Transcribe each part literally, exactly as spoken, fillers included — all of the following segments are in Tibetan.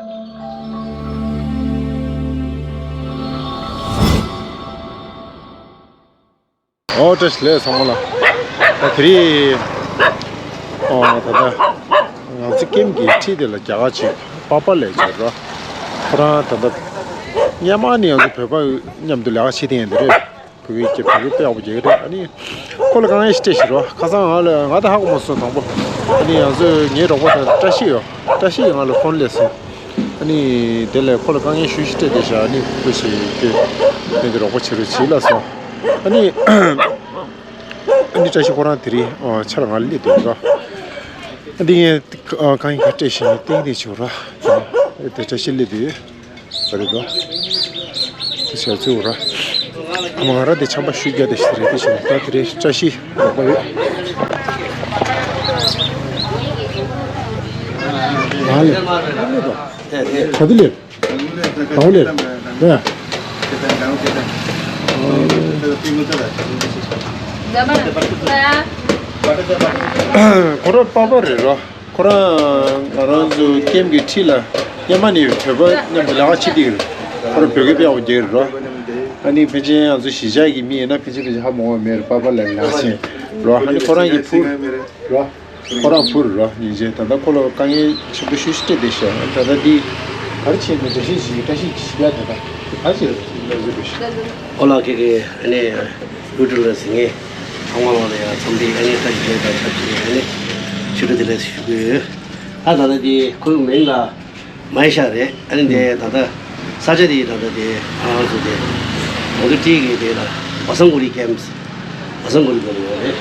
ཨོ་བཀྲ་ཤིས་བདེ་ལེགས་ཚང་མ་ལ། ད་དེ་རིང་ཨོ་ད་ལྟ་ང་ཚོ་ཀེམ་གྱི་འཁྲིས་དེ་ལ་རྒྱ་གར་ཅིག་པ་པ་ལས་བྱེད་རོ། ཁོ་རང་ད་ལྟ་སྔོན་མ་ནས་ང་ཚོ་བོད་པ་མཉམ་དུ་ལས་ཀ་བྱེད་བསྡད་མཁན་དེ་རེད། བོད་སྐད་བོད་སྐད་དཔེ་ཡག་པོ་རྒྱག་གི་རེད། ཨ་ནི་ཁོ་ལ་དཀའ་ངལ་ཞིག་འཕྲད་ཤག་རོ། ཁ་སང་ང་ལ་ང་ད་ཧ་གོ་མ་སོང་དང་པོ། ཨ་ནི་ང་ཚོ་ངའི་རོགས་པ་དང་བཀྲ་ཤིས་ཡོད། བཀྲ་ཤིས་ང་ལ་ཕོན་སླེབས་སོང་། ཨ་ནི་དེ་ལས་ཁོ་ལ་དཀའ་ངལ་ཞེ་པོ་ཞིག་འཕྲད་བསྡད་ཤག་ཨ་ནི་ཁོས་ཞིག་ཁྱོད་ཁྱོད་ཀྱི་རོགས་པ་བྱེད་རོགས་བྱེད་ལབ་སོང་། ཨ་ནི་ཨ་ནི་བཀྲ་ཤིས་ཁོ་རང་དེ་རིང་ཨ་ཆ་ལ་ང་ལ་སླེབས་འདུག་རོ། ཨ་འདི་ངས་ཨ་དཀའ་ངལ་ཁ་སྤྲད་བཞིན་ཏིང་ཏིང་བྱེད་རོ། དེ་བཀྲ་ཤིས་སླེབས་འདུག་ཡོད། ད་རེད་དོ། དེ་བྱས་ཚུར་ར། ཨ་མ་ང་ར་དེ་ཆམ་པ་ཤུགས་རྒྱག་དེ་ཞིག་རེད་དེ་བྱས་ད་དེ་རེད་བཀྲ་ཤིས་རོགས་པ་ཡོད། ང་ལས་ང་ལས་དོ། ག་དུས་ལས། ག་འོ་ལས། རེད། ཁོ་ར་པ་པ་རེད་རོ། ཁོ་རང་ང་རང་ཚོ་ཀེམ་གྱི་འཁྲིས་ལ་སྔོན་མ་ནས་བོད་པ་མཉམ་དུ་ལས་ཀ་བྱེད་ཀྱི་ཡོད། ཁོ་རང་བོད་སྐད་དཔེ་ཡག་པོ་རྒྱག་གི་རེད་རོ། ཨ་ནི་ཕལ་ཆེར་ང་ཚོ་གཞིས་ཆགས་ཀྱི་མི་ཡིན་ན་ཕལ་ཆེར་ཕལ་ཆེར་ཧ་མ་གོ་མེད་རེད། པ་པ་ལ་ལས་ཀ་བྱེད་རོ། ཨ་ནི་ཁོ་རང་གི་བུ་རོ། ཁོ་རང་བུ་རོ་ཉིན་བྱེད་ད་ལྟ་ཁོ་ལ་དཀའ་ངལ་ཆེན་པོ་ཤུགས་ཤིག་འཕྲད་བསྡད་ཤག་ད་ལྟ་འདི་ག་རེ་བྱས་ནས་འགྲེལ་བཤད་ཞིག་བཀྲ་ཤིས་ཀྱིས་ཞིབ་ཡག་དེ་དང་དེ་ག་རེ་བྱས་ནས་འགྲེལ་བཤད་དགོས་ཤག་ཨོ་ལགས་ཁྱེད་ཀྱིས་ཨ་ནི་ཡུ་ཊུབ་ལ་གཟིགས་མཁན་ཚང་མ་ལོག་ལ་ཡང་འཚམས་འདྲི་ཨ་ནི་བཀྲ་ཤིས་བདེ་ལེགས་དང་ཆབས་ཅིག་ཨ་ནི་ཕྱི་དྲོ་བདེ་ལེགས་ཞུ་གི་ཡོད། ད་ད་ལྟ་འདི་ཁོའི་མིང་ལ་མའི་ཤ་རེད། ཨ་ནི་འདི་ད་ལྟ་ས་ཆ་འདི་ད་ལྟ་འདི་ང་རང་ཚོ་འདི་གྲོང་སྡེ་ཏི་གི་འདི་ལ་བ་སང་གུ་རི་ཀེམ་སི་བ་སང་གུ་རི་ཀེམ་སི་ཡོད་རེད།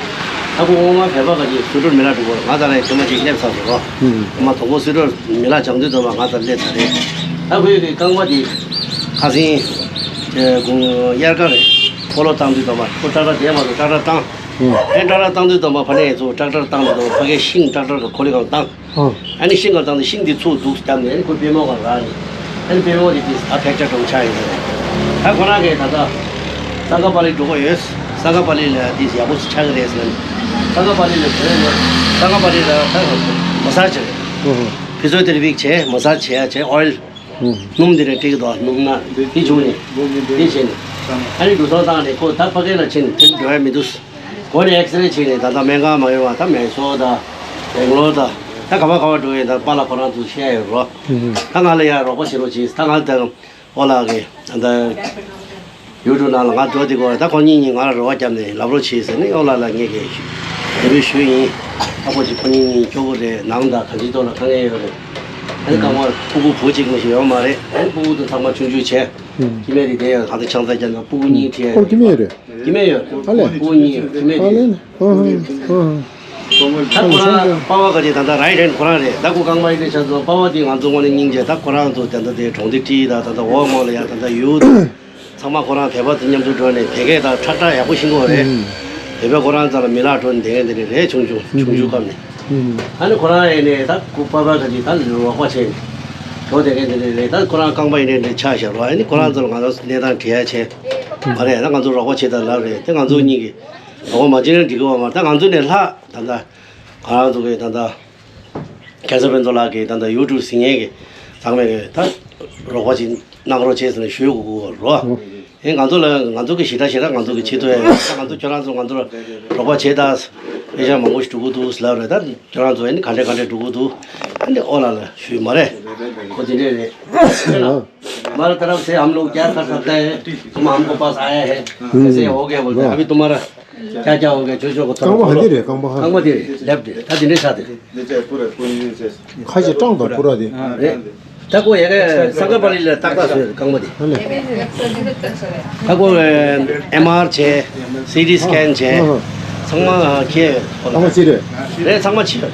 ད་ཁོ་ངོ་མ་བོད་པ་ག་ཅིག་སུ་ཊར་མི་ལ་འགྲོ་གོ་ང་ད་ལ་ཁྱོད་མ་ཅིག་སླེབས་ཚར་སོང་རོ། ཨ་མ་དང་པོ་སུ་ཊར་མི་ལ་སྦྱང་དུས་ཙམ་པ་ང་ད་སླེབས་ཚར་རེད། ད་ཁོའི་གི་རྐང་པ་འདི་ཁ་སང་དགུང་དབྱར་ཁ་རེད། སྤོ་ལོ་བཏང་དུས་ཙམ་པ་ཁོ་ཏྲག་ཏྲག་བསྡད་མ་འདུག་ཏྲག་ཏྲག་བཏང་། ཨེ་ཏྲག་ཏྲག་བཏང་དུས་ཙམ་པ་ཕ་ནས་ཚུར་ཏྲག་ཏྲག་བཏང་མི་འདུག་ཕ་གིའི་ཤིང་ཏྲག་ཏྲག་གི་ཁོ་ལི་གང་བཏང་། ཨ་ནི་ཤིང་གང་བཏང་དུས་ཤིང་འདི་ཚུར་འཛུགས་བརྒྱབ་ནས་ཨ་ནི་ཁོ་པུས་མོ་གང་རག་ནས་ཨ་ནི་པུས་མོ་འདི་དེ་ཨ་ཕེག་ཅར་འགྲོ་ཆགས་ཡོད་རེད། ད་ཁོ་རང་གིས་ད་ལྟ་ས་ག་པ་ལི་འགྲོ་གི་ཡོད། ས་ག་པ་ལི་ལ་འདི་ཡག་པོ་ཆགས་ཀྱི་རེད་ཟེར་ནས་ས་ག་པ་ལི་ལ་བོད་ནས་ས་ག་པ་ལི་ལ་ད་མ་སཱ་ཇི་རེད། ཕི་ཛི་ཡོ་ཐེ་ར་པི་བྱས་མ་སཱ་ཇི་བྱས་ཡ་བྱས་ཨོ་ཡིལ། སྣུམ་འདི་ནས་སྤྲད་ཀྱི་འདུག་སྣུམ་སྣ་འདི་བྱུགས་ནས་འདི་བྱས་ནས་ཨ་ནི་འགྲོ་སོང་བཏང་ནས་ཁོ་ད་ཕ་གི་ལ་ཕྱིན་ནས་དེ་འགྲོ་ཡ་མི་འདུག་གོང་ནས་ཨེག་སི་རེ་བྱས་ནས་ད་ལྟ་སྨན་ཁང་མ་ཡོང་བ་ད་མེ་སོར་དང་སྦེང་ལོར་དང་ད་ག་པ་ག་པ་འགྲོ་ཡིན་ད་པཱ་ལགས་ཁོ་རང་ཚོ་བཤད་ཡོད་རོ། ད་ང་ལ་ཡ་རོགས་པ་བྱེད་རོགས་བྱེད་ད་ང་ད་ཨོ་ལགས་ཀྱིས་ད་ལྟ་ཡུ་ཊུབ་ནང་ལ་ང་འགྲོ་དེ་གོ་ད་ཁོ་གཉིས་གཉིས་ང་ལ་རོགས་པ་བརྒྱབ་ནས་ལབ་རོགས་བྱེད་ཟེར་ནས་ཨོ་ལགས་ལ་ངས་ཀྱིས་འབོད་སྐུལ་ཞུས་ཡིན། ད་ཁོ་ཅིག་ཁོ་གཉིས་གཉིས་སྐྱོ་པོ་རེད་ནང་དང་ག་ཅིའི་ཐོག་ལ་དཀའ་ངལ་ཡོད་རེད། ཨ་ནི་རྐང་པ་ཕྲུ་གུ་བུ་གཅིག་མ་ཞིག་ཡོད་མ་རེད། ཨ་ནི་ཕྲུ་གུ་དང་ཚང་མ་ཆུང་ཆུང་བྱས། ཁྱི་མེད་དེ་དེ་ཡང་གང་ལྟར་ཆང་ས་རྒྱབ་ན་ཕྲུ་གུ་གཉིས་ཁྲིད་ཡ་ཡོད། ཁྱི་མེད་ཡོད། ཨ་ལས། ཕྲུ་གུ་གཉིས་ཡོད་ཁྱི་མེད་ཨ་དེ། ལས་ནི། ཧ་ཧ་ཧ་ཧ། ད་ཁོ་རང་པ་ཕ་ག་ཅིག་ད་ལྟ་རའིཊ་ཧེན་ཁོ་རང་རེད། ད་ཁོ་རྐང་པ་ཡིན་དེ་ཆ་ཚང་པ་ཕ་དེ་ང་ཚོ་དངོས་གནས་སྙིང་རྗེ། ད་ཁོ་རང་ཚོ་ད་ལྟ་དེ་གྲོང་སྡེ་ཁྲིད་ད་ད་ལྟ་འོག་མ་ལ་ཡ་ད་ལྟ་ཡུལ་ཚང་མ་ཁོ་རང་བོད་པ་དང་མཉམ་དུ་འགྲོ་ནས་བོད་སྐད་ད་ཁྲག་ཁྲག་ཡག་པོ་ཤེས་ཀྱི་ཡོད་རེད། ཨུམ། བོད་པ་ཁོ་རང་ཚོ་ལ་མི་ལག་འགྲོ་ནས་བསྡད་མཁན་དེ་འདྲ་རེད། ཆུང་ཆུང་ཆུང་ཆུང་སྐབས་ནས། ཨུམ། ཨ་ནི་ཁོ་རང་ཡིན་ནས་ད་ཁོ་པ་ཕ་ག་ཅིག་ད་རོགས་པ་བྱས་ནས་འགྲོ་བསྡད་མཁན་དེ་འདྲ་རེད། ད་ཁོ་རང་རྐང་པ་ཡིན་ནའི་འདྲ་ཆག་བཞག་རོགས། ཨ་ནི་ཁོ་རང་ཚོ་ལ་ང་རང་ཚོ་གནས་སྟངས་དྲི་ཡ་བྱས་མ་རེད། ད་ང་ཚོ་རོགས་པ་བྱེད་དང་ལབ་རེད། དེ་ང་ཚོ་གཉིས་ཀྱིས་རོགས་པ་མ་བྱེད་ན་འགྲིག་གི་ཡོད་མ་རེད། ད་ང་ཚོ་ནས་ལྷག་ད་ལྟ་ང་རང་ཚོ་གི་ད་ལྟ་ཁ་སང་ཕུན་ཚོགས་ལགས་ཀྱིས་ད་ལྟ་ཡུ་ཊུབ་གཟིགས་མཁན་གྱི་ཚང་མས་ཀྱི་ད་རོགས་པ་ཅིག་གནང་རོགས་བྱས་ཟེར་ནས་ཞུ་དགོས་ཀྱི་ཡོད་རོ། ཨོ། ཨེ་ང་ཚོ་ལ་ང་ཚོ་གི་ཞེ་དྲག་ཞེ་དྲག་ང་ཚོ་གི་བྱེད་ཐུབ་ཡ་ཡོད། ད་ང་ཚོ་ཁྱོད་རང་ཚོ་ང་ཚོ་ལ་རོགས་པ་བྱེད་ད། དཔེ་ཆ་མང་པོ་ཞིག་འགྲོ་གི་འདུག་ལབ་རེད། ད་ཁྱོད་རང་ཚོ་ཨེ་ནི་ག་འདྲས་ག་འདྲས་འགྲོ་གི་འདུག་ཨ་ནི་ཨོ་ལགས་ལ་ཞུས་མ་རེད། ཁོ་དེ་འདྲས་རེད། ཨོ། हमारा तरफ से हम लोग क्या कर सकते हैं? तुम हमको पास आया है, कैसे हो गया बोलते हैं। अभी तुम्हारा क्या क्या हो गया, जो जो को थोड़ा बोलो। རྐང་པ་འདི་རེད། རྐང་པ་ཧ། རྐང་པ་འདི་རེད། ལེཕ་འདི་རེད། ད་འདི་འདྲས་ཆགས་འདུག་ཁ་ཅིག་སྐྲངས་དང་པུ་ར་དེ། རེད། ད་ཁོ་ཡ་གི་ས་ག་པ་ལི་ལ་ཏག་ཏག་བཟོས་རེད་རྐང་པ་དེ། ཨ་ལས། ད་ཁོ་ཨེམ་ཨར་བྱས། སི་ཊི་སི་ཀེན་བྱས། ཨ་ཧ། ཚང་མ་ཁྱེད་ཁོ་ལ། ཚང་མ་ཅི་རེད། རེད། ཚང་མ་ཅི་རེད།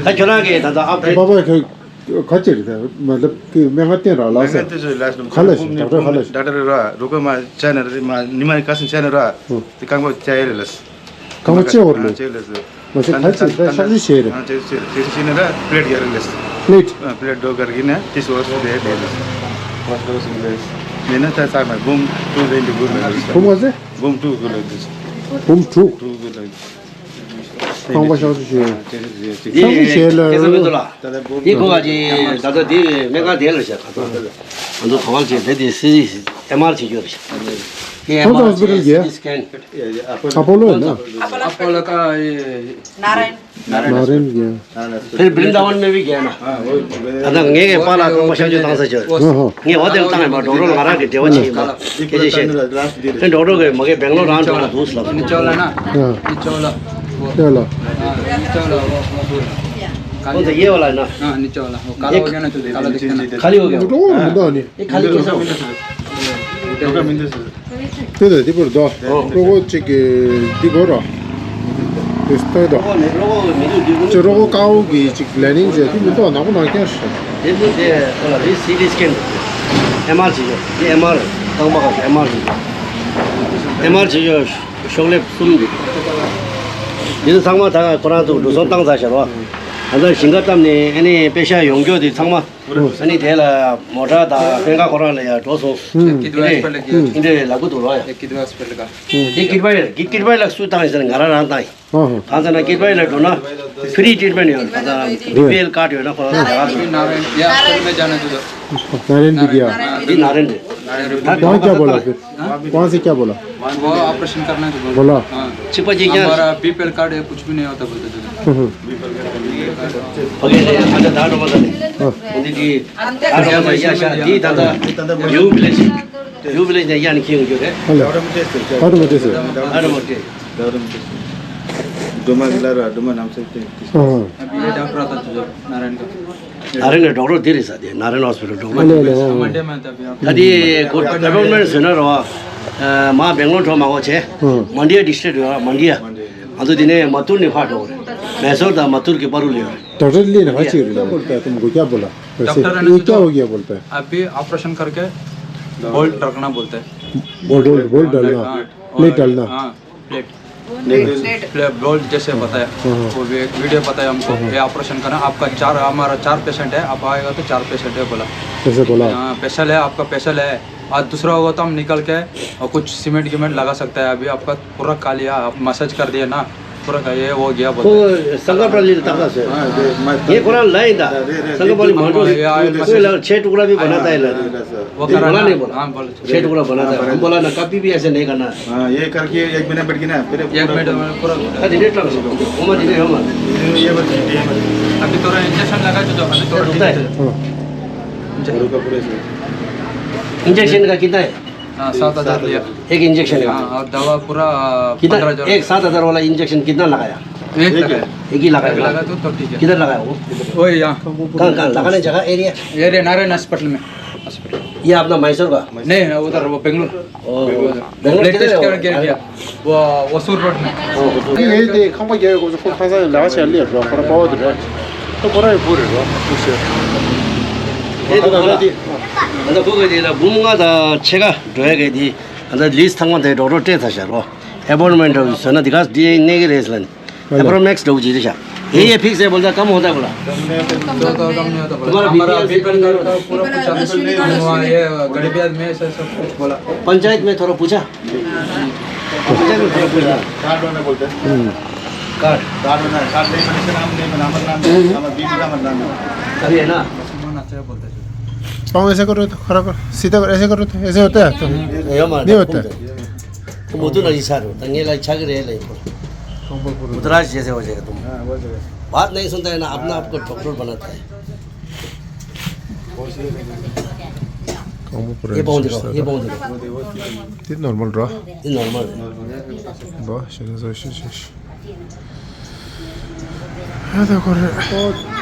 ད་ཁྱོད་རང་གིས་ད་ལྟ་ཨབ་ཌེཊ། པ་པ་ཁྱོད་ག་ཅི་རེད། ད་མ་ལབ་ཀི་སྨན་ཁང་བསྟན་ར་ལ་ས། ག་ལ་ཞིག་ཌོག་ཊར་ག་ལ་ཞིག་ཌོག་ཊར་ར་རུ་ཀ་མ་བྱས་ན་རེད། མ་ཉི་མ་ནི་ག་སེ་བྱས་ན་ར། ཨོ། དེ་རྐང་པ་བཅད་ཡས་རེད་ལགས། རྐང་པ་བཅད་ཡོད་རེད། བཅད་ཡས་ལགས། མ་གཞི་ད་ཅི་ད་གཤག་བཅོས་བྱས་རེད། ཨ་བཅད་བཅད་བཅད་བྱས་ནས་ར་པི་ལེཊ་རྒྱག་རེད་ལགས། པི་ལེཊ། ཨ་པི་ལེཊ་རྡོ་གར་གྱི་ནས་དེ་སོ་སོ་རེད་རེད་ལགས། མེད་ན་ད་ཚར་མ་འབུམ་དྲུག་རེད་འདུག་དགོས་ལགས། འབུམ་ག་ཚད། འབུམ་དྲུག་དགོས་ལགས། འབུམ་དྲུག་དྲུག་དགོས་ལགས། ཁང་པ་ཤག་ཤུ་ཞུ། འདི་ཁྱེད་ཚོ་མི་འདུག་ལ། འདི་ཁོ་ག་ཅིག་ད་ལྟ་འདི་སྨན་ཁང་དེ་ལ་བཞག་ག་ཚོད། ང་ཚོ་ག་བར་བྱས་དེ་དེ་སི་ཨེམ་ཨར་བྱེད་རྒྱུ་རེད་བཞག་དེ་ཁོང་ཚོ་ཧོ་སི་པི་ཊལ་གྱི་སི་ཊི་སི་ཀེན། ཨ་པོ་ལོ་ཡིན་ན། ཨ་པོ་ལོ་ག་ནཱ་རན། ནཱ་རན་གྱི། ཕེར་བྲིན་དཱ་ཝན་མེ་བི་གྱེན་ན། ད་ལྟ་ངས་ངའི་པཱ་ལགས་ཁང་པ་ཤག་ཤུ་བཏང་ས་བྱོས། ཧོ་ཧོ། ངས་འོ་དེར་བཏང་ཡོད་མ། ཌོག་ཊར་ང་རང་གི་འབྲེལ་བ་བྱེད་ཡིན་པ་སྐད་ཆ་བཤད། ཨེ་ཌོག་ཊར་གིས་མ་གི་སྦེང་ལོར་རང་འགྲོ་ན་འདུག་ཟེར་ལབ་སོང་། ནི་ཅོ་ལ་ན། ཨ། ནི་ཅོ་ལ། ཡ་ལ། ནི་ཅོ་ལ། ཁོང་ཚོ་ཡེ་བ་ལ་ན། ཨ་ནི་ཅོ་ལ། ཁ་ལོ་གྱོན་ན་ཅོ་ཁ་ལོ་དེ་གྱོན་ན། ཁ་ལི་ཡོད་གི། འགྲོ་མི་འདུག་ནི། ཨེ་ཁ་ལི་གྱོན་སོང་། འགྲོ་མི་འདུག་ཟེར། དེ་དང་དེ་བར་དོ། ཨོ། རོ་ཁོ་གཅིག་གི་འདི་གོ་ར། དེ་ལྟོས་དོ། ཅེ་རོ་ཁོ་ཀའོ་གི་གཅིག་ལེ་ནིང་ཅེ་དེ་མི་འདུག་ནག་པོ་ནག་རྐྱང་ཞིག་དེ་འདུག་དེ་ཁོ་ལ་རི་སི་ཊི་སི་ཀེན་འདུག་ཨེམ་ཨར་བྱེད་ཆོག་དེ་ཨེམ་ཨར་རྐང་པ་ག་ཨེམ་ཨར་བྱེད་ཆོག་ཨེམ་ཨར་བྱེད་ཆོག་ཤོག་ལེབ་གསུམ་འདུག་དེ་ཚོ་ཚང་མ་ད་ཁོ་རང་ཚོ་འགྲོ་སོང་བཏང་ཚར་ཤག་རོ། ད་ལྟ་ཞིང་ཁ་བཏབ་ནས་ཨ་ནི་པེ་ཤག་ཡོང་རྒྱུ་དེ་ཚང་མ། ཨ་ནི་དེ་ལ་མོ་ཊ་དང་སྨན་ཁང་ཁོ་རང་ལ་ཡར་འགྲོ་སོང་། ཨུམ། འདི་འདྲས་འདི་འདྲས་ལབ་གི་འདུག་རོ་ཡ། ये कितवा हॉस्पिटल का? དེ་ཀིར་བྷའི་ལ་ཀིར་བྷའི་ལ་སུས་བཏང་ཡིན་ཟེར་ན་ང་རང་རང་བཏང་ཡིན། ཨ་ཧ། གང་ཟེར་ན་ཀིར་བྷའི་ལ་འགྲོ་ན་ཕི་རི་ཊི་རི་མེན་ཊི་ཡོད་རེད། ད་ལྟ་བི་པི་ཨེལ་ཀར་ཌི་ཡོད་ན་ཁོ་རང་ལ་ཡག་འདུག ये हॉस्पिटल में जाना तो। नारायण विद्या। འདི་ནཱ་རེན་རེད། वहाँ क्या बोला फिर? वहाँ से क्या बोला? वो ऑपरेशन करना है तो बोला। बोला। हाँ। ཆིག་པ་གཅིག་རྐྱང་། हमारा बीपीएल कार्ड है, कुछ भी नहीं होता बोलते थे। ཕ་གི་ནས་ཨ་ཅག་ད་འགྲོ་མ་ད་ནས། འོ་འདི་འདི་ད་འགྲོ་མ་ད་ཡ་ཤ་འདི་ད་ད་ཡུ་བི་ལེ་ཇི་ཡུ་བི་ལེ་ཇི་ནས་ཡ་ནས་ཁྱེར་ཡོང་རྒྱུ་རེད། ཧ་ལོ། ཨ་རོ་མ་ཏྲེ་སི། ཨ་རོ་མ་ཏྲེ། ཌོ་མ་གི་ལ་ར་ཌོ་མ་ནམ་སེ་ཏེ། ཨ་ཧ། अभी ये डॉक्टर आता तुझे नारायण का। ད་རེས་ནས་ཌོག་ཊར་འདི་རེད་ཟེར་དེ་ནཱ་རེན་ཧོ་སི་པི་ཊལ་ཌོག་ཊར། ཨ་ལེ་ལེ། ཨ། मंडे में तभी आप ད་དེ་ཁོ་ཨེ་པོན་མེན་ཊི་བཟོས་ན་རེད་བ། མ་སྦེང་ལོར་འགྲོ་མ་དགོས་བྱས། ཨ། མོན་ཌི་ཡ་ཌི་སི་ཊྲིག་རེད་བ། མོན་ཌི་ཡ། ང་ཚོ་དེ་ནས་མ་ཏུར་ནས་ཕར་འགྲོ་དགོས་རེད། མེ་སོར་དང་མ་ཏུར་གྱི་བར་དུ་ལ་ཡོད་རེད། डॉक्टर लेने का चीर बोलता है तुमको क्या बोला? वैसे डॉक्टर ने ये तो क्या हो गया बोलता है? अभी ऑपरेशन करके बोल्ट बोल्ट बोल्ट डालना। हाँ, प्लेट डालना। हाँ, प्लेट। प्लेट। प्लेट, बोल्ट जैसे बताया, हाँ, हाँ। वो भी एक वीडियो बताया हमको। हाँ, हाँ। ये ऑपरेशन करना, आपका चार, हमारा चार पेशेंट है, आप आएगा तो चार पेशेंट है बोला। ऐसे बोला? हाँ, स्पेशल है, आपका स्पेशल है। आज दूसरा होगा तो हम निकल के और कुछ सीमेंट गिमेंट लगा सकते हैं। अभी आपका पूरा कालिया, आप मसाज कर दिया ना, पूरा का ये हो गया बोलते हैं। को संगापाली तक से। हाँ, ये मैं ये कोना लाइन था। संगापाली मांडो। ये आए कोई लगा, छह टुकड़ा भी बनाता है लगा। वो ये बोला कराना। नहीं बोला? हाँ, बोला। छह टुकड़ा बनाता है। हम बोला ना, कभी भी ऐसे नहीं करना है। हाँ, ये करके एक महीना बैठ के ना, फिर एक पूरा महीना में पूरा। हाँ, धीरे से। घुमा धीरे, घुमा। ये बस, ये बस। अभी थोड़ा इंजेक्शन लगा दो, अभी थोड़ा रुकता है। ठीक है। हाँ। रुका पूरे से। इंजेक्शन का कितना है? हाँ, सात हजार लिया। एक इंजेक्शन का? हाँ, और दवा पूरा कितना? पन्द्रह हजार। एक सात हजार वाला इंजेक्शन कितना लगाया? एक एक लगाया। है। एक ही लगाया एक ना? लगा तो, तो ठीक है। किधर लगाया वो? वही यहाँ। कहाँ, कहाँ? लगाने जगह, एरिया? एरिया नारायण हॉस्पिटल में। हॉस्पिटल। ये अपना मैसूर का? नहीं, उधर वो बेंगलुरु। ओहो। बेंगलुरु लेटेस्ट किधर है वो? क्या, क्या, क्या? वो, वसूर रोड में। ओहो। ये, ये, ये, खम्बा क्या है? वो, वो खम्बा लगा से ले, बड़ा पावर दे। तो बड़ा है, पूरे, वो, कुछ है। ये तो बड़ा। मतलब, को के दे ला, बुम का था, छेगा, ड्राई के दी। ཨ་ད་ལིས་ཚང་མ་དེ་ཌོག་ཊར་སྤྲད་ཚར་ཤག་རོ། ཨེ་པོན་མེན་ཊི་བཟོས་ན་འདི་ག་ཌི་ཨེན་ཨེ་གི་རེད་ལ་ནི། ཨེ་པོན་མེག་སི་འདྲ་བོ་ཅིག་རེད་ཤག ये, ये फिक्स है बोलता, कम होता है बोला। तुम्हारा बीपीएल का पूरा पूछा। ये गरीबिया में से सब कुछ बोला। पंचायत में थोड़ा पूछा। पंचायत में थोड़ा पूछा। कार्ड होना बोलते हैं। कार्ड। कार्ड होना है, कार्ड नहीं बने से नाम नहीं बना, हमारा नाम नहीं, हमारा बीपी का हमारा नाम है। अभी है ना? पाँव ऐसे करो तो, खड़ा करो, सीधा करो, ऐसे करो तो, ऐसे होता है तो? नहीं होता है। तो मुझे लगी सारू, तंगे लगी छाग रहे ले। उतराज जैसे हो जाएगा तुम। बात नहीं सुनता है ना, अपना आप को डॉक्टर बनाता है। ये पहुंच रहा, ये पहुंच रहा। ये नॉर्मल रहा। ये नॉर्मल। बस, चलो, चलो, चलो, चलो।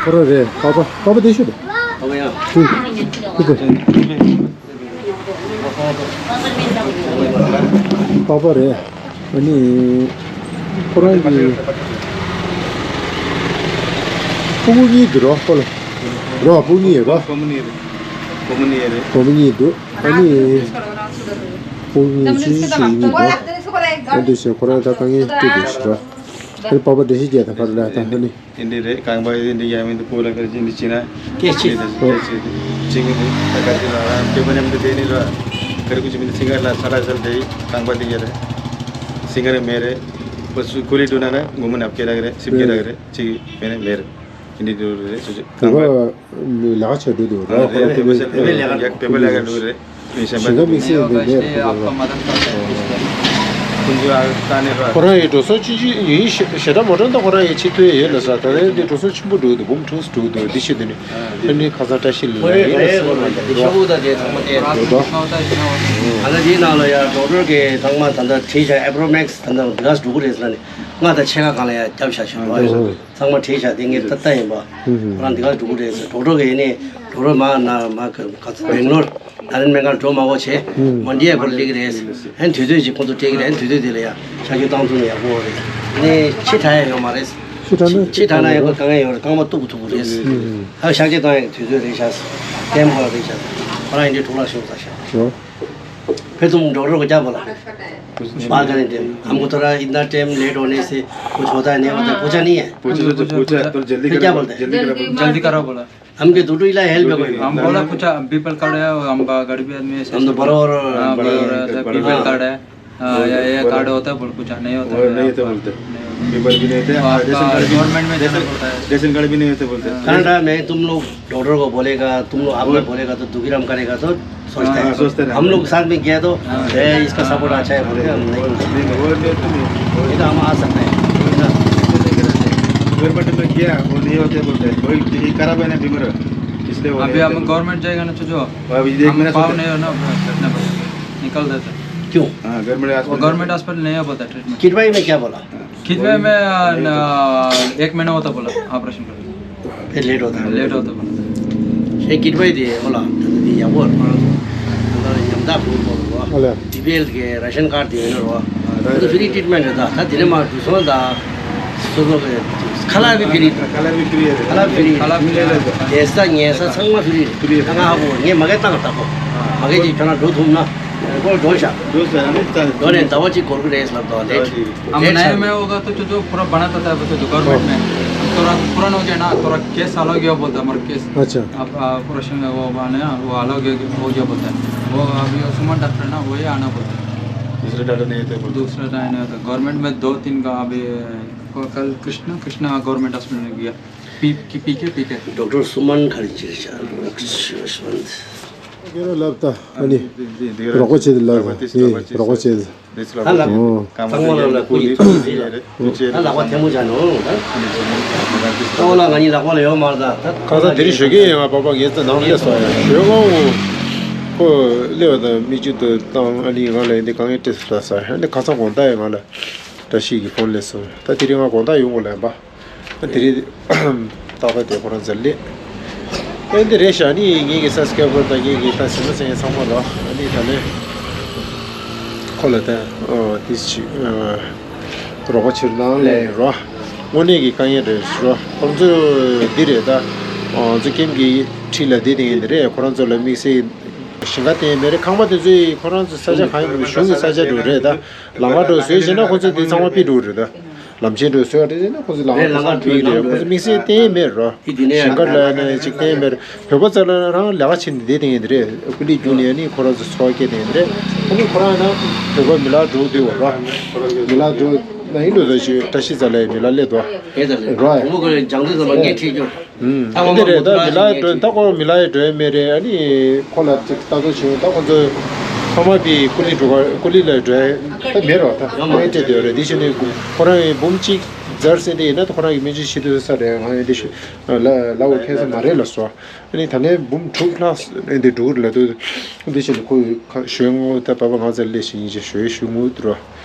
ཁོ་རེ། པ་པ། པ་པ་དེ་ཤོད། པ་པ་རེད། ཨ་ནི་ཁོ་རང་གི་ཕྲུ་གུ་གཉིས་འདུག་རོ། ཁོ་ལ་རོ་ཕྲུ་གུ་གཉིས་རོ། བུ་མོ་གཉིས་རེད། བུ་མོ་གཉིས་རེད། བུ་མོ་གཉིས་འདུག་ཨ་ནི་ཕྲུ་གུ་གཉིས་ཅི་ཞིག་ཡིན་འདུག་ཨ་འདུག་ཞེས་ཁོ་རང་ད་དཀའ་ངལ་སྤྲད་འདུག་ཞེས་རོ། ཨ་ནི་པ་པ་འགྲེལ་བཤད་རྒྱག་དང་ཕར་ལ་ད་ཨ་ནི། དེ་འདྲ་རེད། རྐང་པ་དེ་འདྲ་ཡང་མིན་འདུག་སྤོ་ལ་ཁར་ཅི་འདྲ་བྱེད་ན། སྐད་ཆ། སྐད་ཆ་དེ་ཅི་གི་འདུག་ད་ག་ཅི་ལ་རང་སྐྱེ་བ་ནས་མི་འདུག་དེ་ནི་ར་ག་རེ་ཀུ་ཅི་མི་འདུག་སིང་གར་ལ་ས་ལ་ཟལ་དེ་རྐང་པ་དེ་ཡ་རེད། སིང་གར་མེད་རེད། ཁོ་ཚོས་ཀུ་རེ་འགྲོ་ན་ན་ངོ་མ་ནབ་སྐད་རག་རེད། སིབ་སྐད་རག་རེད། ཅིག་མེད་ན་མེད་རེད། ཨིན་འདི་འགྲོ་རེད། སུ་ཅིག་བོད་པ་ལས་ཀ་བྱ་འགྲོ་འདུག་ར། ཁོ་བོད་པའི་བོད་པའི་ལས་ཀ་བོད་པའི་ལས་ཀ་འགྲོ་རེད། ཞིང་ཁ་དམིགས་བསལ་འདི་མེད། ཁོ་ཚོ་ཁོ་རང་ཡི་འགྲོ་སོང་ཆུང་ཆུང་ཡིན། ཞེ་དྲག་མ་འགྲོ་ན་ད་ཁོ་རང་ཡི་ཆེ་མཐོ་ཡོད་ལ་ས། ད་རེས་འདི་འགྲོ་སོང་ཆེན་པོ་འགྲོ་འདུག་འབུམ་ཕྲུགས་འགྲོ་འདུག་འདི་ཤེས་འདི་ནི་ཨ་ནི་ཁ་སང་བཀྲ་ཤིས་ལ་ཡིན་ས་མ་འགྲོ་འགྲོ། ཨ་ལ་དེའི་ནང་ལ་ཡ་ཌོག་ཊར་གི་ཚང་མ་ད་ལྟ་བྲིས་བཞག་ཨེ་པྲོ་མེག་སི་ད་ལྟ་འདི་ག་འགྲོ་གི་རེད་ཟེར་ན་ནི་ང་ད་ཕྱེད་ཀ་སྒང་ལ་ཡ་རྒྱབ་བཞག་ཤག་རོ། ཚང་མ་བྲིས་བཞག་དེ་ངས་ད་ལྟ་ཡིན་པ། ཁོ་རང་འདི་ག་འགྲོ་གི་རེད་ཟེར། ཌོག་ཊར་གི་ཡིན་ནི་ཌོག་ཊར་མ་ན་མ་ག་ཚོད་སྦེང་ལོར་ནཱ་རེན་མེ་ཀར་འགྲོ་མ་དགོས་བྱས་མོན་ཌི་ཡ་སྐོར་སླེབས་ཀྱི་རེད། ཨན་དུས་ཚོད་ཅིག་ཁོང་ཚོ་སྤྲད་ཀྱི་རེད། ཨན་དུས་ཚོད་དེ་ལ་ཡ་ཤག་ཆུ་བཏང་ཐུབ་ན་ཡག་པོ་རེད། ནས་ཕྱི་དྲག་ཡ་ཡོད་མ་རེད། ཕྱི་དྲག་ན་ཕྱི་དྲག་ན་ཡང་ཁོ་དཀའ་ངལ་ཡོད་རེད། རྐང་པ་གཏུབ་ཐུབ་ཀྱི་རེད། ཨ་ཤག་ཆུ་བཏང་ཡ་དུས་ཚོད་རེད་ཤག་ཀེམ་ཁོ་ལ་རེད་ཤག་ཁོ་རང་ཡིན་དུས་གྲོགས་ལ་ཤོག་ས་ཤག་ཤོག फिर तुम डॉक्टर को क्या बोला? बात करने टाइम हमको थोड़ा इतना टाइम लेट होने से कुछ होता है, नहीं होता है, पूछा नहीं है? पूछा तो पूछा, तो जल्दी फिर क्या बोलते हैं? जल्दी करा बोला। हम के दुटू इला हेल्प है कोई? हम बोला पूछा, हम पीपल कार्ड है, हम गरीबी आदमी है, हम तो बरोबर हाँ, बरोबर है, पीपल कार्ड है। हाँ, या ये कार्ड होता है बोल, पूछा नहीं होता है। नहीं होता बोलते। पीपल भी नहीं होते। आपका गवर्नमेंट में जाना पड़ता है। रेशन कार्ड भी नहीं होते बोलते। कनाडा में तुम लोग डॉक्टर को बोलेगा, तुम लोग आपने बोलेगा तो दुखी राम करेगा तो सोचते हैं। सोचते हैं। हम लोग साथ में गया तो ए, इसका सपोर्ट अच्छा है बोलते हम नहीं। ये तो हम आ सकते हैं। गवर्नमेंट में गया वो नहीं होते बोलते हैं। वही खराब है ना बीमार, इसलिए वो अभी हम गवर्नमेंट जाएगा ना जो अभी एक महीना पाव नहीं हो ना। निकल देते। क्यों? गवर्नमेंट हॉस्पिटल नहीं है बोलता ट्रीटमेंट। किडवाई में क्या बोला? कितने में एक महीना होता बोला ऑपरेशन कर। फिर लेट होता। लेट होता बोला। ཁྱེད་ཀྱིས་པའི་དེ་ཨོ་ལ་ད་ལྟ་དེ་ཡག་པོ་རེད། ཁོ་རང་ཚོ་ད་ལྟ་ཉམ་ཐག་ཕུག་པོ་རེད་བ། ཨོ་ལ། ཌི་པི་ཨེལ་གི་རེ་ཤན་ཀར་དེ་ཡོད་ན་རེད་བ། ཁོ་ཚོ་ཕི་རི་ཊི་རི་ཊི་མེན་ཊི་རེད། ད་ད་དེ་ནས་མར་འགྲོ་སོང་ད་སོ་སོ་གི་ཁ་ལག་ཕི་རི། ཁ་ལག་ཕི་རི། ཁ་ལག་ཕི་རི། ཁ་ལག་ཕི་རི། ཉལ་ས་ཉལ་ས་ཚང་མ་ཕི་རི། ཕི་རི། ད་ང་ཧ་གོ་ངས་མ་གི་བཏང་ད་གོ། མ་གི་ཅིག་ཁྱོད་རང་འགྲོ་ཐུབ་ན་ཁོ་འགྲོ་ཤག་འགྲོ་ས་ནི་ད་འགྲོ་ནས་ཟླ་བ་གཅིག་འགོར་གི་རེད་ལབ་དོ་ལེ། हम नए में होगा तो जो पुराना बनाता था वो तो गवर्नमेंट में। थोड़ा पुराना हो गया ना, थोड़ा केस अलग गया बोलता है, हमारा केस। अच्छा। अब ऑपरेशन में वो बने ना, वो अलग हो गया बोलता है। वो अभी सुमन डॉक्टर ना, वही आना बोलता है। दूसरे डॉक्टर नहीं होते बोलते। दूसरा डॉक्टर नहीं होता। गवर्नमेंट में दो तीन का अभी कल कृष्णा, कृष्णा गवर्नमेंट हॉस्पिटल में गया। पी की पी के पी के डॉक्टर सुमन खड़ी चिकित्सा। ཡོད་ལབ་ད། ཨ་ནི། རོགས་པ་བྱེད་དུ་ལབ་ད། ཨེ། རོགས་པ་བྱེད་དུ། ཨ་ལགས། ཨོ། ཚང་མ་ལ་ལ་སྐུ་ཡི་ཐུགས་རྗེ་ཆེ། ཨ་ལགས་པ་ཐལ་མོ་སྦྱར་ནོ། ཨོ་ལ་ང་གཉིས་ལག་པ་ལ་ཡོད་མ་རེད་ད། ཁ་སང་དེ་རིང་ཞོགས་ཀས་ཡོང་བ་པ་པ་ངའི་རྩ་ནང་སླེབས་སོང་། ཞོགས་ཀ་ཁོ་སླེབས་པ་དང་མིག་ཆུ་དུ་བཏང་། ཨ་ནི་ང་ལ་འདི་གང་ཡིན་སྤྲད་སོང་ལ་ས། ཨ་ནི་ཁ་སང་དགོང་དག་ཡང་ང་ལ་བཀྲ་ཤིས་ཀྱི་ཕོན་སླེབས་སོང་། ད་དེ་རིང་ང་དགོང་དག་ཡོང་དགོས་ལབ་པ། དེ་རིང་ཏག་ཏག་དེ་ཁོ་རང་ཚོ་སླེབས། ཨེ་འདི་རེད་ཤག་ཨ་ནི་ངེད་ཀྱི་སབ་སི་ཀ་རའི་བར་དང་ངེད་ཀྱི་ད་གཟིགས་མོ་བྱེད་མཁན་ཚང་མ་ལ་ཨ་ནི་ད་ནས་ཁོ་ལ་ད་ཨ་དེ་ཅིག་ཨ་རོགས་པ་བྱེད་རོགས་གནང་ལབ་རོ། དངོས་གནས་ཀྱི་དཀའ་ངལ་རེད་རོ། ཁོ་ཚོ་འདི་རེད་ད། ཨ་ཚོ་ཀེམ་གྱི་འཁྲིས་ལ་བསྡད་དེ་ཡིན་འདི་རེད། ཁོ་རང་ཚོ་ལ་དམིགས་བསལ་ཞིང་ཁ་བསྟན་མེད་རེད། ཁང་པ་དེ་ཚོའི་ཁོ་རང་ཚོ་ས་ཆ་གང་ཡིན་པ་གཞུང་གི་ས་ཆ་འགྲོ་རེད་ད། ལམ་ཁ་འགྲོ་བཟོས་བྱས་ན་ཁོ་ཚོ་དེ་ཚང་མ་ཕུད་འགྲོ་རེད་ད། ལམ་ཆེན་འགྲོ་བཟོས་བྱས་ན་ཁོ་ཚོ་ལམ་ཁ་ཚང་མ་ཕུད་རེད། ཁོ་ཚོ་དམིགས་བསལ་བསྟན་མེད་རོ། ཞིང་ཁ་ལ་ནས་ཅིག་བསྟན་མེད་རེད། བོད་པ་ཚོ་ལ་རང་ལས་ཀ་བྱེད་ནས་བསྡད་དེ་ཡིན་དེ་རེད། ཀུ་ལི་རྒྱུག་ནས་ནི་ཁོ་རང་ཚོ་འཚོ་བ་སྐྱེལ་དེ་ཡིན་དེ་རེད། ཁོ་ཚོ་ཁོ་རང་ན་བོད་པ་མི་ལ་འགྲོ་དུས་བ་རོ། མི་ལ་འགྲོ་ན་ཡིན་འགྲོ་ཚོ་ཞིག་བཀྲ་ཤིས་ཚ་ལའི་མི་ལ་སླེབས་དོ། རོ། ཨུམ། ཨ་འདི་རེད་ད། མི་ལ་འགྲོ་ད་ཁོ་མི་ལ་ཡི་འགྲོ་ཡ་མེད་རེད། ཨ་ནི་ཁོ་ལ་ཅིག་ལྟ་རྟོག་བྱེད་ད་ཁོ་ཚོ་ཚང་མ་པི་ཀུ་ལི་འགྲོ་ག་ཀུ་ལི་ལ་འགྲོ་ཡ་ད་མེད་རོ། ད་ཨ་ནི་སྤྲད་དེ་ཡོད་རེད། འདི་བྱས་ནས་ཁོ་རང་ཡི་འབུམ་གཅིག་ཛར་ཟེར་དེ་ཡིན་ན་ད་ཁོ་རང་གི་སྨན་བཅོས་བྱེད་དུས་ས་རེད། ང་ཡི་འདི་ལ་ལ་འོ་ཁེ་ས་མ་རེད་ལ་སོ། ཨ་ནི་ད་ལན་འབུམ་དྲུག་ལྷག་འདི་འགྲོ་གི་རེད་ལ་དུ། འདི་བྱས་ནས་ཁོ་ཞོལ་ངོ་ད་པ་པ་ང་ཚ་ལས་ཤིང་ཡིན་ཅེ་ཞོལ་ཞུ་ངོ་དུ་རོ།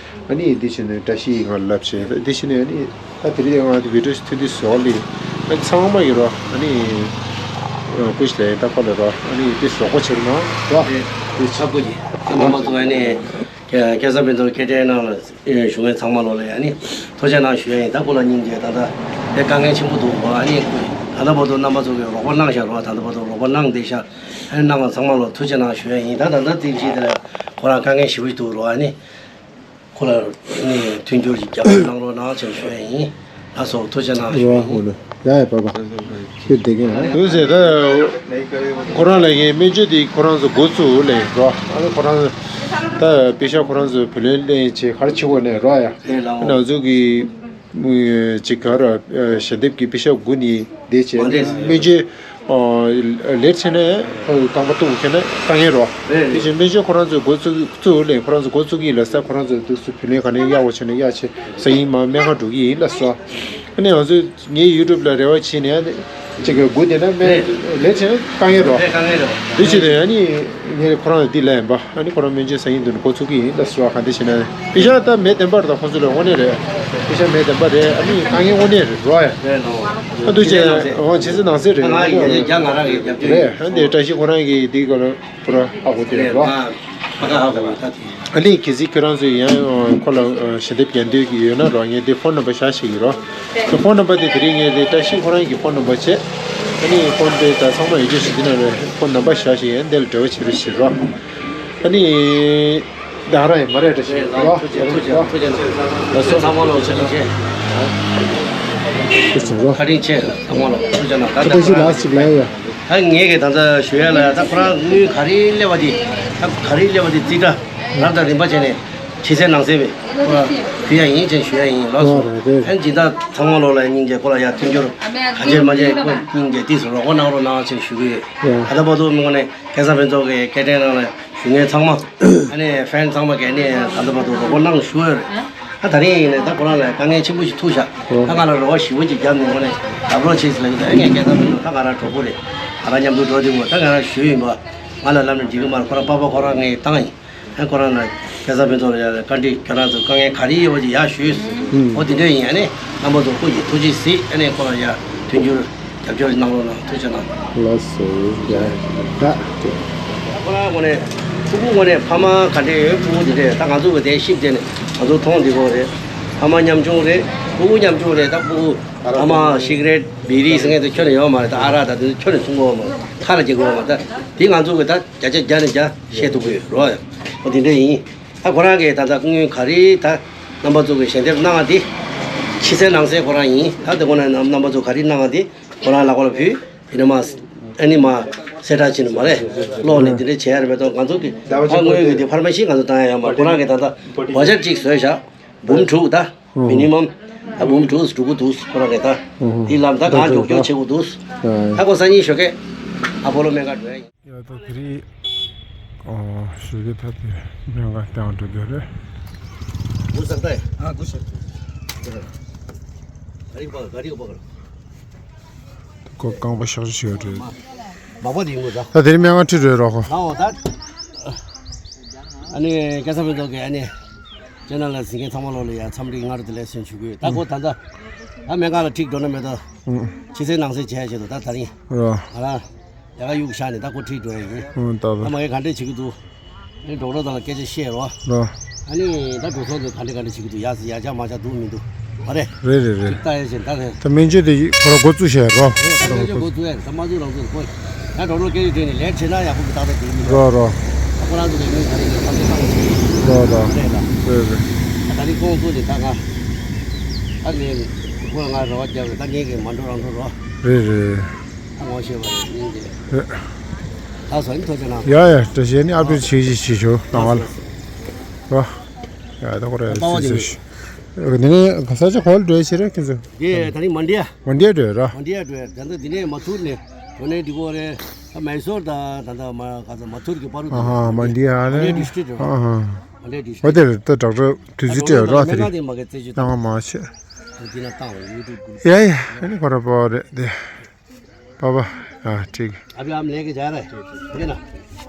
ཨ་ནི་འདི་བྱས་ནས་བཀྲ་ཤིས་ང་ལབ་བྱས། འདི་བྱས་ནས་ཨ་ནི་ད་དེ་རིང་ང་འདི་བི་ཌིའོ་ཐུ་འདི་བཟོ་ལི། ཨ་ཚང་མ་ཡིན་རོ། ཨ་ནི་ཀུ་ཤི་ལ་ཡིན་ད་ཁོ་ལ་རོ། ཨ་ནི་འདི་བཟོ་གོ་ཕྱིར་ན་རོ། འདི་ཚ་པོ་ཅི་ཨ་མ་མ་ཚོ་ཨ་ནི་སྐལ་བཟང་ཕུན་ཚོགས་སྐད་སྒྲའི་ནང་ལ་ཞུ་མཁན་ཚང་མ་ལོ་ལ་ཨ་ནི་ཐུགས་རྗེ་གནང་ཞུ་ཡ་ཡིན། ད་ཁོ་ལ་སྙིང་རྗེ་ད་ད་དེ་དཀའ་ངལ་ཆེན་པོ་འདུག་རོ། ཨ་ནི་ད་ལྟ་བར་དུ་རྣམ་པ་ཚོ་གིས་རོགས་པ་གནང་ཤག་རོ། ད་ལྟ་བར་དུ་རོགས་པ་གནང་བསྡད་ཤག་ཨ་ནི་གནང་བ་ཚང་མ་ལོ་ཐུགས་རྗེ་གནང་ཞུ་ཡ་ཡིན། ད་ད་ལྟ་དེ་བཞིན་དེ་ལ་ཁོ་རང་དཀའ་ངལ་ཞེ་པོ་ཞིག་འདུག་རོ། ཨ་ནི། ཁོ་ལ་ནི་མཐུན་འགྱུར་གྱི་རྒྱབ་སྐྱོར་གནང་རོགས་གནང་ཅེས་ཞུ་ཡ་ཡིན། ལགས་སོ། ཐུགས་རྗེ་གནང་ཞུ་ཡ་ཡིན། ཡ་ཡ་པ་པ། ཁྱོད་བསྡད་ཀྱི་ཡོད། ཡོད་ཟེར་ད། ཁོ་རང་ལ་ངས་སྨན་བཅོས་དེ་ཁོ་རང་ཚོ་འགོ་བཙུགས་ལས་རོགས། ཨ་ནི་ཁོ་རང་ད་པེ་ཤ་ཁོ་རང་ཚོ་བུ་ལོན་ལེན་བྱས་ག་རེ་བྱེད་དགོས་ནས་རོགས་ཡ། ང་ཚོ་གི་ཅིག་ག་ར་ཞལ་འདེབས་ཀྱི་པེ་ཤ་དགུ་ནི་བསྡད་བྱས་སྨན་བཅོས་ལེར་བྱས་ནས་རྐང་པ་གཏུབ་བྱས་ནས་དཀའ་ངལ་རོགས། དེ་བཞིན་སྨན་བཅོས་ཁོ་རང་ཚོ་འགོ་བཙུགས་བཙུགས་ལས་ཁོ་རང་ཚོ་འགོ་བཙུགས་ཀྱི་ལ་ས་ཁོ་རང་ཚོ་འདུག་སུ་བུ་ལོན་ག་ནས་གཡར་བ་བྱས་ནས་གཡར་བྱས་ས་ཡིན་མ་སྨན་ཁང་འགྲོ་གི་ཡིན་ལ་སོ། ཨ་ནི་ང་ཚོས། ངའི་ཡུ་ཊུབ་ལ་རེ་བ་བྱས་ནས་ཅིག་གི་སྒུག་བསྡད་ན་སྨན་ལས་བྱས་ན་དཀའ་ངལ་རོ། དཀའ་ངལ་རོ། དེ་བྱས་ཏེ་ཨ་ནི་ངས་ཁོ་རང་ལ་འདི་ལབ་ཡིན་པ། ཨ་ནི་ཁོ་རང་སྨན་བཅོས་ཟ་ཡིན་འདུག་ན་འགོ་ཚུགས་ཀྱི་ཡིན་ལ་སོ། ག་འདི་བྱས་ན་པེ་ཤ་ད་མེད་བདེན་པར་ད་ཁོ་ཚོ་ལ་དངོས་གནས་རེད། པེ་ཤ་མེད་བདེན་པ་རེད། ཨ་ནི་དཀའ་ངལ་དངོས་གནས་རེད་རོ་ཡ། རེད་ལོ། ཨ་འདུག་ཅེ་ཨོ་ཇི་སི་ནང་སྲིད་རེད། ང་ཡི་རྒྱ་ང་རང་གི་རྒྱབ་སྐྱོར་རེད། ཨ་འདི་བཀྲ་ཤིས་ཁོ་རང་གི་འདི་ག་ལ། པུ་ར་ཧ་གོ་དེ་རེད་རོ། ཨ་ནི་གལ་སྲིད་ཁྱོད་རང་ཚོས་ཡང་ཁོ་ལ་ཞལ་འདེབས་རྒྱག་འདོད་ཀྱི་ཡོད་ན་རོ། ངས་དེ་ཕོན་ནམ་བར་བཞག་ཤིག་ཡིན་རོ། དེ་ཕོན་ནམ་བར་དེ་དེ་རིང་ངས་དེ་བཀྲ་ཤིས་ཁོ་རང་གི་ཕོན་ནམ་བར་བྱས། ཨ་ནི་ཕོན་དེ་ད་ཚང་མ་ཡོད་རྒྱུ་ཞིག་འདི་ན་རེད། ཕོན་ནམ་བར་བཞག་ཤིག་ཡིན། དེ་ལ་འབྲེལ་བ་བྱེད་རོགས་བྱེད་རོ། ཨ་ནི། ད་རང་ཡང་མ་རེད་བཀྲ་ཤིས་རོ། ཐུགས་རྗེ་ཆེ། ཐུགས་རྗེ་ཆེ། ལགས་སོ། ཚང་མ་ལ་ཐུགས་རྗེ་ཆེ། ཐུགས་རྗེ་ཆེ་རོ། བཀའ་དྲིན་ཆེ། ཚང་མ་ལ་ཐུགས་རྗེ་གནང་། ད་ད་བཀྲ་ཤིས་ལགས་ཅིག་ལབ་ཡ། ད་ངས་ཀྱི་ད་ལྟ་ཞུ་ཡ་ལ་ད་ཁོ་རང་དངུལ་ག་རེ་སླེབས་པ་དེ་ད་ག་རེ་སླེབས་པ་དེ་རྩིས་ཁྲ་རབ་དང་རིམ་པ་བྱས་ནས་ཕྱི་གསལ་ནང་གསལ་བའི་ཁོ་རང་ཕུལ་ཡ་ཡིན་ཅེས་ཞུ་ཡ་ཡིན་ལགས་སོ། ཨ་ནི་སྦྱིན་བདག་ཚང་མ་ལོ་ལ་སྙིང་རྗེ། ཁོ་ལ་ཡ་མཐུན་འགྱུར་གང་བྱས་མ་བྱས་ཁོ་སྙིང་རྗེ་ཏིས་རོགས་པ་གནང་རོགས་གནང་ཅེས་ཞུ་གི་ཡོད། ད་ལྟ་བར་དུ་དངོས་གནས་སྐལ་བཟང་ཕུན་ཚོགས་ཀྱི་སྐད་འཕྲིན་ནང་ལ་ཞུ་མཁན་ཚང་མ། ཨ་ནི་ཕེན་ཚང་མ་གིས་ནི་ད་ལྟ་བར་དུ་རོགས་པ་གནང་ཞུ་ཡོད་རེད། ད་ད་རིང་ཡིན་ནའི་ད་ཁོ་རང་ལ་དཀའ་ངལ་ཆེན་པོ་ཞིག་ཐུག་ཤག་ད་ང་ལ་རོགས་པ་ཞེ་པོ་ཅིག་བརྒྱབ་ནས་ངོ་ནས་རྒྱབ་རོགས་བྱེད་ཟེར་ལབ་ཀྱི་འདུག་ཨ་ངས་སྐལ་བཟང་ཕུན་ཚོགས་ད་ང་རང་གྲོགས་པོ་རེད། ང་རང་མཉམ་དུ་འགྲོ་དུས་ད་ང་རང་ཞུས་ཡིན་པ། ང་ལ་ལབ་ནས་འགྲིག་གི་མ་རེད། ཁོ་རང་པ་ཕ་ཁོ་རང་ངས་བཏང་ཡིན། ཨ་ཁོ་རང་ལ་སྐལ་བཟང་ཕུན་ཚོགས་ལ་ཡ་བཀའ་འདྲི། ཁྱོད་རང་ཚོ་དཀའ་ངལ་ག་རེ་ཡོད་པ་ཅིག་ཡར་ཞུས། ཨོ་དེ་འདྲ་ཡིན། ཨ་ནི་རྣམ་པ་ཚོ་སྐུ་མཁྱེན་ཐུགས་རྗེ་གཟིགས། ཨ་ནི་ཁོ་རང་ཡ་མཐུན་འགྱུར་རྒྱབ་སྐྱོར་གནང་རོགས་གནང་། ཐུགས་རྗེ་གནང་། ལགས་སོ། ཡ་ད་ཁོ་རང་ངོ་ནས་ཕྲུ་གུ་ངོ་ནས་ཕ་མ་ག་འདྲས་ཡོད། ཕྲུ་གུ་དེ་འདྲས་ད་ང་ཚོ་གི་དེ་ཤིབ་དེ་ནས་ང་ཚོ་མཐོང་བསྡད་ཀྱི་ཡོད་རེད། ཕ་མ་ཉམ་ཆུང་རེད། ཕྲུ་གུ་ཉམ་ཆུང་རེད། ད་ཕྲུ་གུ་ཨ་མ་སི་ག་རེཊ་བི་རི་ཟེར་མཁན་དེ་ཁྱོན་ནས་ཡོད་མ་རེད། ད་ཨ་རག་ད་དེ་ཁྱོན་ནས་འཐུང་གི་ཡོད་མ་རེད། ཁ་ལ་འཇལ་གི་ཡོད་མ་རེད། ད་དེ་ང་ཚོ་གི་ད་བརྒྱ་ཆ་བརྒྱ་ནས་བརྒྱ་བཤད་ཐུབ་ཀྱི་ཡོད་རོགས། ཨོ་དེ་འདྲ་ཡིན། ད་ཁོ་རང་གིས་ད་ལྟ་སྐུ་ངོ་ག་རེ་ད་རྣམ་པ་ཚོ་གི་ཞལ་འདེབས་གནང་བ་དེ་ཕྱི་གསལ་ནང་གསལ་ཁོ་རང་ཡིན། ད་དེ་ཁོ་ན་རྣམ་རྣམ་པ་ཚོ་ག་རེ་གནང་བ་དེ་ཁོ་རང་ལག་པ་ལ་ཕུལ། དེ་ནས་མ་ཨ་ནི་མ་གསལ་བསྒྲགས་བྱེད་ནི་མ་རེད། ཀློག་ནས་དེ་འདྲ་བྱེད་ཡ་རེད་མ་གཏོགས་ང་ཚོ་གི་ད་ཕ་དངོས་ཡོད་ཀྱི་དེ་ཕར་མ་ཤེས། ང་ཚོ་བཏང་ཡ་ཡོད་མ་རེད། ཁོ་རང་གིས་ད་ལྟ་བ་ཇར་གཅིག་བཟོས་བཞག་འབུམ་དྲུག་ད། མི་ནི་མམ་ད་འབུམ་དྲུག་འགྲོ་གི་འདུག་ཁོ་རང་གིས་ད་དེ་ལམ་ད་གང་མགྱོགས་མགྱོགས་བྱེད་དགོས་འདུག་ད་ཁོ་སང་ཉིན་ཞོགས་ཀས་ཨ་པོ་ལོ་སྨན་ཁང་འགྲོ་ཡ་ཡིན། ཡ་ད་དེ་རིང་ཨོ་ཞོགས་ཀས་ད་དེ་སྨན་ཁང་སྟེང་འགྲོ་འདོད་རེད། འདུག་སང་ད་ཡ། ཨ་འདུག་ཤག་ག་རེ་པ་ག་རེ་པ་ག་རེ། ཁོ་རྐང་པ་གཤག་བཅོས་བྱེད་ཡོད་རེད། མ་པ་དེ་ཡིན་དགོས་ད། ད་དེ་རིང་སྨན་ཁང་ཁྲིད་འགྲོ་ཡོད་རོགས་ཁོ། ཨོ་ད། ཨ་ནི་སྐལ་བཟང་ཕུན་ཚོགས་ཀྱིས་ཨ་ནི་ཅེ་ནལ་ལ་གཟིགས་མཁན་ཚང་མ་ལོ་ལ་ཡང་འཚམས་འདྲི་སྔ་དྲོ་བདེ་ལེགས་ཞུ་གི་ཡོད། ད་ཁོ་ད་ལྟ་ད་སྨན་ཁང་ལ་ཁྲིད་འགྲོ་ན་མེད་ད། ཕྱི་གསལ་ནང་གསལ་བྱས་བྱས་དུ་ད་ད་རིང་རོ། ང་རང་ཡ་ག་གཡུག་བཞག་ནས་ད་ཁོ་ཁྲིད་འགྲོ་ཡ་ཡིན། ད་མ་གི་ག་འདྲས་བྱེད་ཀྱི་འདུག་ཨ་ནི་ཌོག་ཊར་དང་ལ་སྐད་ཆ་བཤད་རོགས། རོ། ཨ་ནི་ད་འགྲོ་སོང་དེ་ག་འདྲ་ག་འདྲ་བྱེད་ཀྱི་འདུག་ཡག་ཡག་ཆ་མ་ཆ་འདུག་མི་འདུག་མ་རེད། རེད་རེད་རེད། ད་ཡ་བྱེད་ད་རེད། ད་སྨན་བཅོས་དེ་ཁོ་རང་འགོ་བཙུགས་བྱས་རོ། རེད། ད་སྨན་བཅོས་འགོ་བཙུགས་ཡ་རེད། ད་མ་བཙུགས་རང་བཙུགས་དགོས། ད་ཌོག་ཊར་སྐད་ཆ་དྲིས་ནས་ལེཊ་བྱེད་ན་ཡག་པོ་གི་ཏག་ཏག་འགྲིག་མི་འདུག་རོ་རོ། ད་ཁོ་རང་ཚོ་ལས་མི་ག་རེ་ཡིན་ཁ་ཚོ་ཁ་ཚོ་བྱེད། རོ་རོ། རེད་ལ། རེད་རེད། ད་ད་རིང་ཁོང་ཚོ་ནས་ད་ང་ད་ངས་ཁོ་ང་རེ་བ་རྒྱབ་རེད། ད་ངས་གི་མ་འགྲོ་རང་འགྲོ་རོ། རེད་རེད། ངོ་ཤེས་པ་ཡིན་གྱི། ཨ་སོ་ཡིན་ཐོ་ཅི་ན། ཡ་ཡ་བཀྲ་ཤིས་ནི་ཨ་ཕྲུག་ཆེ་ཞིག་ཆེ་ཤོ་ནང་ལ། རོ། ཡ་ད་ཁོ་རེ་པ་བ་སི་སི་ཤོ། ནི་ནི་ག་ས་ཆ་གོ་ལ་འགྲོ་ཡ་ཆེ་རེ་ཁྱེད་ཚོ། དེ་ད་ནི་མ་འདི་ཡ། མ་འདི་ཡ་འགྲོ་ཡ་ར། མ་འདི་ཡ་འགྲོ་ཡ། ད་ལྟ་འདི་ནས་མ་ཐུར་ནས་འགྲོ་ནས་འདི་གོ་རེ། ད་མེ་སོར་ད་ད་ད་མ་ག་ས་མ་ཐུར་གི་པ་རུ། ཨ་ཧ་མ་འདི་ཡ་རེ། མ་འདི་ཡ་ཌི་སི་ཊྲིག་རེད། ཨ་ཧ། མ་འདི་ཡ་ཌི་སི་ཊྲིག་འོ་དེ་རེད། ད་ཌོག་ཊར་དུས་ཚོད་སྤྲད་རོགས་དེ་རེད། ད་ང་མ་བྱེད། ད་ང་མ་བྱེད། འདི་ན་བཏང་བ་ཡུ་ཊུབ་ཡ་ཡ་ཨ་ནི་ཁོ་ར་པ་བ་རེད་དེ། पापा। हाँ, ठीक। अभी हम लेके जा रहे हैं, ठीक है ना?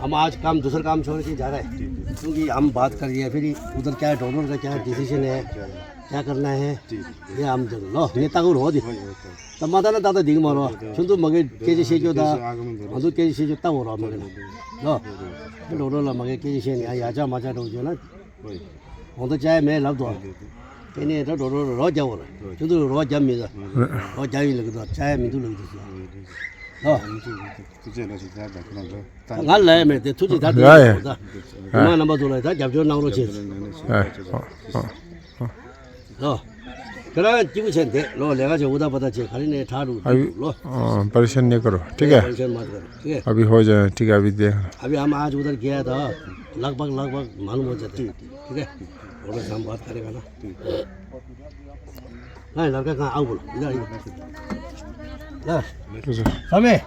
हम आज काम, दूसरा काम छोड़ के जा रहे हैं, ठीक है। क्योंकि हम बात कर लिए, फिर उधर क्या है, डॉक्टर का क्या डिसीजन है, क्या करना है, ठीक है। ये हम जन लो, नेता को रो दे। वही, वही, वही। तो माता ना दादा दिख मारो, ठीक है। सुन तो मगे के जे से जो था, हम तो के जे से जो था वो रहा मगे ना। लो, डॉक्टर ला मगे के जे से नहीं आया, जा मजा डॉक्टर ना। ཁོང་ཚོ་བཅའ་ཡ་མེད་ལབ་དོ། དེ་ནས་ད་འགྲོ་རོགས་རོགས་རྒྱབ་བོར། ཁྱོད་ཚོ་རོགས་རྒྱབ་མི་ཟ། རོགས་རྒྱབ་ཡིན་ལབ་གི་འདུག་བཅའ་ཡ་མི་འདུག་ལབ་གི་འདུག་ཟེར། ཨོ། ང་ལབ་ཡ་མེད་དེ་ཐུགས་རྗེ་ད་དེ་ཡིན་ད། མི་མང་རྣམ་པ་ཚོ་ལ་ད་རྒྱབ་སྐྱོར་གནང་རོགས་བྱེད། ཨོ། करा किबु छे दे लो लेगा छे उदा पता छे खाली ने ठाडू अभी लो। परेशान नहीं करो, ठीक है। परेशान मत करो, ठीक है। अभी हो जाए, ठीक है, अभी देख। अभी हम आज उधर गया था, लगभग लगभग मालूम हो जाता है, ठीक है। और बस हम बात करेगा ना। नहीं, लड़का कहाँ, आओ बोलो, इधर आइए। ना, समय।